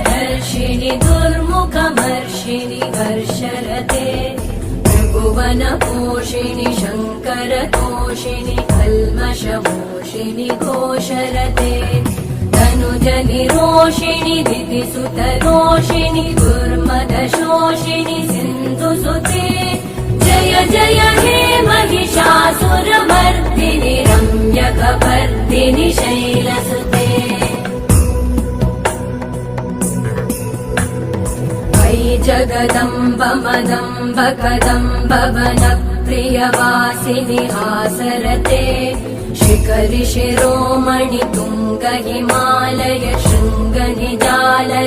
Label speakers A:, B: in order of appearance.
A: ಧರ್ಷಿಣಿ ದುರ್ಮುಖಮರ್ಷಿಣಿ ವರ್ಷರತೆ। ಭೃಗುವನ ಪೋಷಿಣಿ ಶಂಕರ ತೋಷಿಣಿ ಕಲ್ಮಷಮೋಷಿಣಿ ಘೋಷರತೆ। ತನುಜ ನಿರೋಷಿಣಿ ದಿತಿಸುತ ರೋಷಿಣಿ ದುರ್ಮದ ಶೋಷಿಣಿ ಸಿಂಧು ಸುತೆ। ಜಯ ಜಯ ಹೇ महिषासुरमर्दिनि रम्यकपर्दिनि शैलसुते। अयि जगदम्ब मदम्ब कदम्ब वनप्रियवासिनि हासरते। शिखरि शिरोमणि तुङ्ग हिमालय शृङ्ग निजालय।